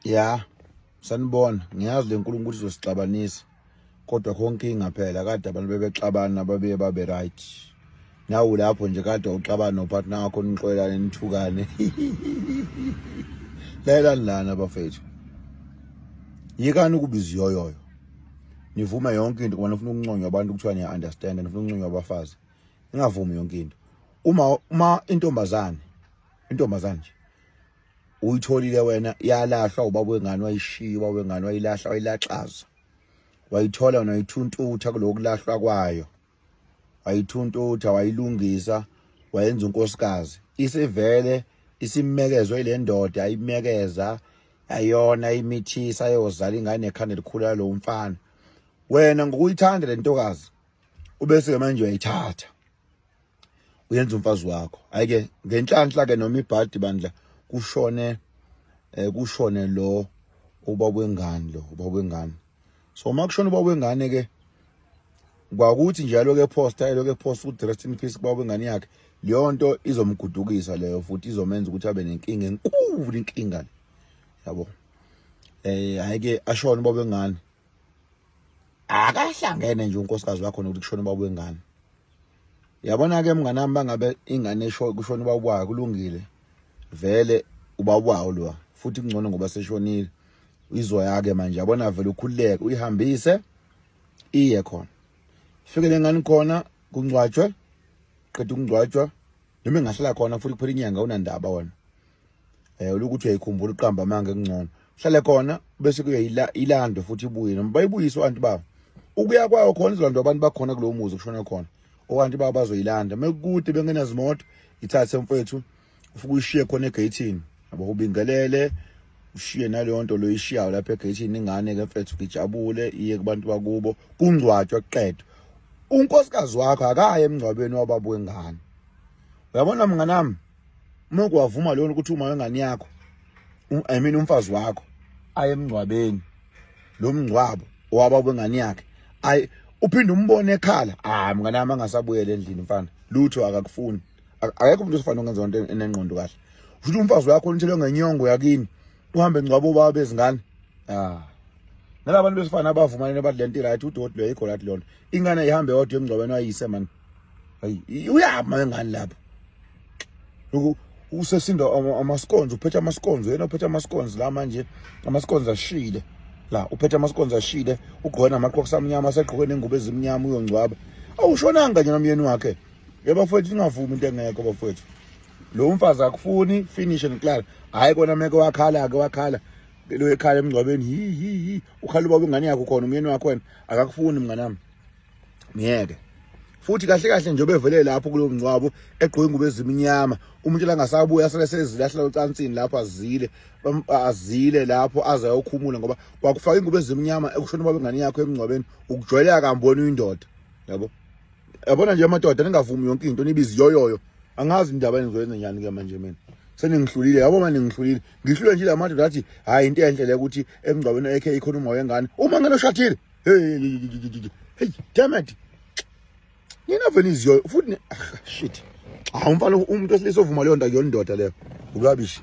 Ya, sanibona. Ngiyazi le nkulumo ukuthi izosixabanisa. Kodwa khona inkinga phela kade abantu bebexabana babuye babe right. Nawu lapho nje kade uxabana nopartner wakho nixolelane nithukane. Lalelani lana bafethu. Yekani ukuba iziyoyoyo. Nivume yonke into ngoba nifuna ukunconywa abantu kuthiwa niya understand nifuna ukunconywa abafazi. Ningavumi yonke into. Uma intombazane intombazane nje uyitholile wena yalahlwa ubaba wengane wayishiya ubaba wengane wayilahla wayilaxaza wayithola wena wayithuntutha kulokulahlwa kwayo wayithuntutha wayilungisa wayenza unkosikazi isivele isimekezwe ile ndoda ayimekeza ayona imithisa ayozala ingane ekhanda elikhula lo mfana wena ngokuyithanda le ntokazi ubese manje uyayithatha uyenza umfazi wakho ayike ngenhlanhla ke noma ibhadi bandla kushone eh kushone lo ubaba wengane lo ubaba wengane so uma kushona ubaba wengane ke kwakuthi nje aloke posta eloke post ukuthi rest in peace kubaba wengane yakhe leyo nto izomgudukisa leyo futhi izomenza ukuthi abe nenkinga enkulu inkinga le yabo eh hayi ke ashone ubaba wengane akahlangene nje unkosikazi wakho nokuthi kushona ubaba wengane yabona ke mngani wami bangabe ingane esho kushona ubaba wayo kulungile vele ubaba wawo lo futhi kungcono ngoba seshonile izwa yake manje yabona vele ukhululeke uyihambise iye khona fike lengane khona kungcwatshwe qeda ukungcwatshwa noma engahlala khona futhi kuphela inyanga unandaba wena eh ukuthi uyayikhumbula uqamba amanga kungcono hlale khona bese kuye ilandwe futhi ibuye noma bayibuyise abantu babo ukuya kwayo khona izolandwa abantu bakhona kulowo muzi kushona khona okanti babo bazoyilanda mekukude bengenazimoto ithathe mfethu ufike uyishiye khona egeyithini yabo ubingelele ushiye naleyo nto loyishiyayo lapha egeyithini ingane ke mfethu ngijabule iye kubantu bakubo kungcwatshwa kuqedwe unkosikazi wakho akaye emngcwabeni wababa wengane uyabona mnganami uma kuwavuma lona ukuthi uma wengane yakho I mean umfazi wakho aye emngcwabeni lo mngcwabo owababa wengane yakhe ayi uphinde umbone ekhala hayi mngane wami angasabuyela endlini mfana lutho akakufuni akekho umuntu osifana ongenza into enengqondo kahle futhi umfazi wakho unithelwe ngenyongo yakini uhambe ngcwabo ubaba bezingane ah nalabantu besifana abavumane bathi lento right udoti lo ayikho right lona ingane ihambe yodwa emngcwabeni wayise man hayi uyama ingane lapho lokhu usesinda amaskonzi uphethe amaskonzi yena uphethe amaskonzi la manje amaskonzi ashile la uphethe amaskonzi ashile ugqoke namaqoks amnyama segqoke nengubo ezimnyama uyongcwaba awushonanga nje nomyeni wakhe yebafowethu singavumi into engekho bafowethu lo mfazi akufuni finish and klaar hayi kona meke wakhala ke wakhala lo ekhala emngcwabeni hi hi hi ukhala ubaba ingane yakho khona umyeni wakho wena akakufuni mnganami ngiyeke futhi kahle kahle nje obevele lapho kulowo mngcwabo egqoke ingubo ezimnyama umuntu langasabuya asale sezilahla ocansini lapho azile azile lapho aze ayokhumula ngoba kwakufaka ingubo ezimnyama ekushona ubaba ingane yakho emngcwabeni ukujwayeleka kambona uyindoda yabo yabona nje amadoda ningavumi yonke into nibizi yoyoyo angazi indaba enizoyenza njani ke manje mina seningihlulile yabo manje ngihlulile ngihlulwe nje la madoda athi hayi into enhle le ukuthi emngcwabeni ekhe ikhona uma wengane uma ngane oshathile hey hey damn it nina vele iziyoyo futhi ah, shit hawu umfana umuntu wesilisa ovuma leyo nto akuyona indoda leyo ulwabishi.